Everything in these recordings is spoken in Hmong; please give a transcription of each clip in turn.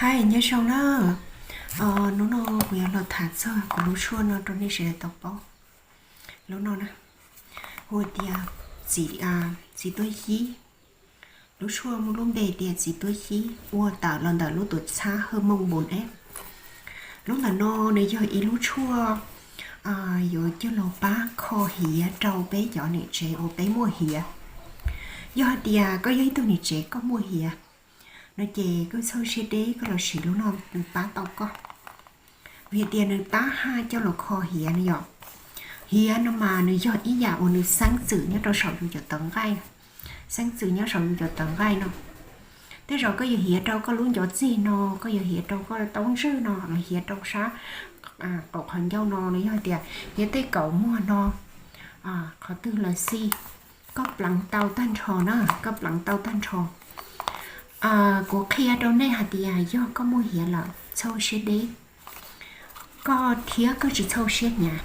Hais nyob zoo na, hnub no kuv yuav los tham txog kuv lub tshuaj no rau nej sawv daws tau paub. Lub no na, hu tias txiv tuab yib. Lub tshuaj muaj lub npe tias txiv tuab yib, ua tawm los ntawm lub tuam txhab hawj mooj npun eb. Lub ntawm no nws yog ib lub tshuaj yuav coj los pab kho hiav rau peb cov niam tsev uas peb muaj hiav. Yog hais tias koj yog ib tug niam tsev koj muaj hiav no ces koj txhob siab deb, koj los siv lub no nws pab tau koj. Vim hais tias nws pab haj coj los kho hiav no yom. Hiav no mas nws yog ib yam uas nws xeeb txwm nyob rau saum yus cov tawv nqaij, xeeb txwm nyob saum yus cov tawv nqaij no. Tej zaum koj yuav hiav rau koj lub ncov txig no, koj yuav hiav rau koj taub ntswg no, los hiav rau sab qaum qhov ncauj no, los yog tias hiav tej kaum muag no, qhov twg los xij, koj pleev tau tag nrho na, koj pleev tau tag nrho. Kuv qhia rau nej hais tias yog koj muaj hiav lawm txhob siab deb, koj thiab koj tsis txhob siab hnyav.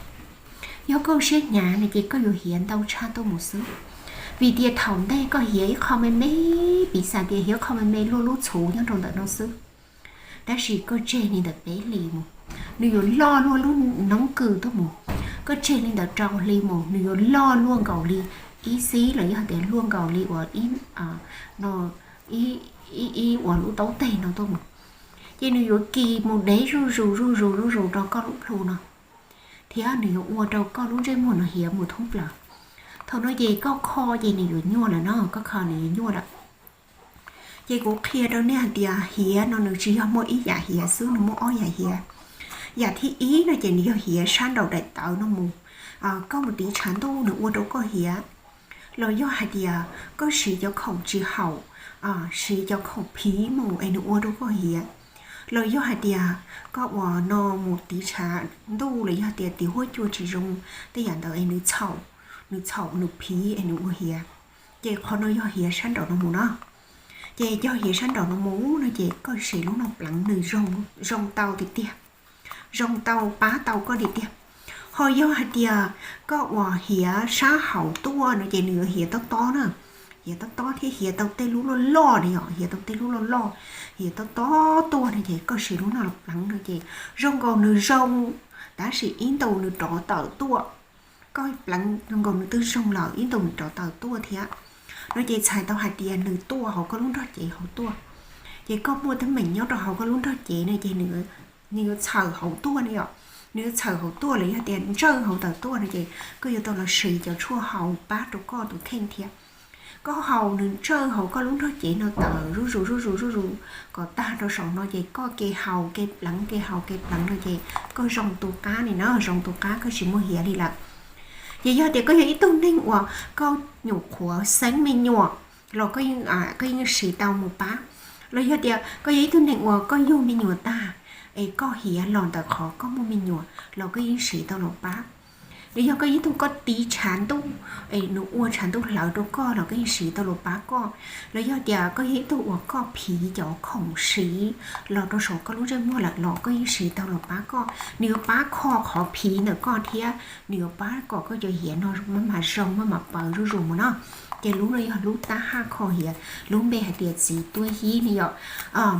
Yog koj siab hnyav no ces koj yuav hiav ntau tshaj tuaj mus xwb. Vim tias thaum ntej koj hiav ib qho me me, piv xam tias hiav qho me me luaj lub txhuv nyob rau ntawm no xwb, tab sis koj tseg li ntawm peb hlis mus, nws yuav loj luaj lub noob kws tuaj mus. Koj tseg li ntawm rau hli mus, nws yuav loj luaj nkaus li ib xib los yog tias luaj nkaus li uas ib, no, ib, ib uas lub taub teg no tuaj mus. Ces nws yuav kis mus dev zuj zus zuj zus zuj zus rau koj lub plhu no, thiab nws yuav ua rau koj lub ntsej muag no hiav mus thoob plaws. Thaum no ces koj kho ces nws yuav nyuaj lawm no, koj kho nws yuav nyuaj lawm. Ces kuv qhia rau nej hais tias hiav no nws tsis yog muaj ib yam hiav xwb, nws muaj ob yam hiav. Yam thib ib no ces nws yog hiav sab nraum daim tawv no mus, koj mus tiv tshav ntuj nws ua rau koj hiav. Los yog hais tias koj siv cov khoom tsis haum, siv cov khoom phiv mus es nws ua rau koj hiav. Los yog hais tias koj uas no mus tiv tshav ntuj los yog tias tiv huab cua tsis zoo, tej yam ntawd es nws txhaum, nws txhaum nws phiv es nws ua hiav. Ces qhov no yog hiav sab nraum no mus no. Ces yog hiav sab nraum no mus no ces koj siv lub no pleev nws zoo tau tiag tiag, zoo tau pab tau koj tiag tiag. Ho yog hais tias koj uas hiav sab hauv tuaj no ces nws yuav hiav tob tob na, hiav tob tob thiab hiav tau tej lub loj loj na yom, hiav tau tej lub loj loj, hiav tob tob tuaj no ces koj siv lub no pleev no ces zoo nkaus nws zoo, tab sis ib ntus nws rov tawm tuaj. Koj pleev zoo nkaus nws twb zoo lawm, ib ntus nws rov tawm tuaj thiab. No ces txhais tau hais tias nws tuaj hauv koj lub nrog cev hauv tuaj. Ces koj muaj teeb meem nyob rau hauv koj lub nrog cev no ces nws yuav txhawm hauv tuaj ne yom. Nws yuav txhawm hauv tuaj los yog tias ntsawj hauv tawm tuaj no ces koj yuav tau los siv cov tshuaj haus pab rau koj tus kheej thiab. Koj haus nws ntsawj hauv koj lub nrog cev no tawm zuj zus zuj zus zuj zus kom tag rau saum no ces koj ke haus ke pleev ke haus ke pleev no ces koj zoo tu qab li na, zoo tu qab koj tsis muaj hiav li lawm. Ces yog tias koj yog ib tug neeg uas koj nyuam qhuav xeeb me nyuam los koj yeej siv tau mus pab. Los yog tias koj yog ib tug neeg uas koj yug me nyuam tag es koj hiav los ntawm qhov koj muaj me nyuam los koj yeej siv tau los pab. Los yog koj yog ib tug koj tiv tshav ntuj es nws ua tshav ntuj hlawv rau koj los koj yeej siv tau los pab koj. Los yog tias koj yog ib tug uas koj phiv cov khoom siv los rau saum koj lub ntsej muag lawm los koj yeej siv tau los pab koj. Nws yuav pab kho qhov phiv ntawm koj thiab nws yuav pab kom koj cov hiav no maj mam zoo maj mam paws zuj zus mus no. Ces lub no yog lub tab haj kho hiav, lub npe hais tias txiv tuab yib ne yom.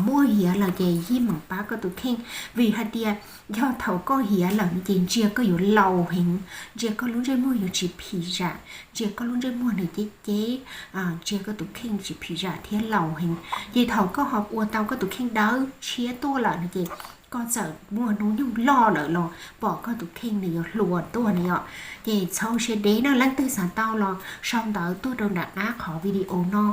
Muaj hiav lawm ces yeej meem pab koj tus kheej, vim hais tias yog thaum koj hiav lawm no ces ntsia koj yuav laus heev, ntsia koj lub ntsej muag yuav tsis phim zam, ntsia koj lub ntsej muag nws ceb ceb, ntsia koj tus kheej tsis phim zam thiab laus heev. Ces thaum koj ho ua tau koj tus kheej dawb tshiab tuaj lawm no ces koj txawm muaj hnub nyoog loj lawm los pom koj tus kheej nws yuav hluas tuaj na yom. Ces txhob siab deb na, leej twg xav tau los sau ntawv tuaj rau nram qab qhov video no,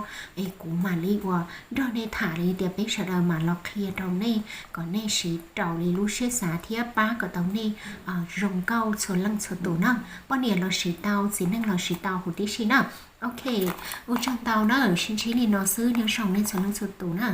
es kuv mam li ua nrog nej tham li tias peb sawv daws mam los qhia rau nej kom nej siv raws li lub siab xav thiab pab kom tau nej zoo nkauj txhua leej txhua tus na. Poj niam los siv tau, txiv neej los siv tau huv tib si na. Ok, ua tsaug ntau na, sib ntsib li no xwb, nyob zoo nej txhua leej txhua tus na.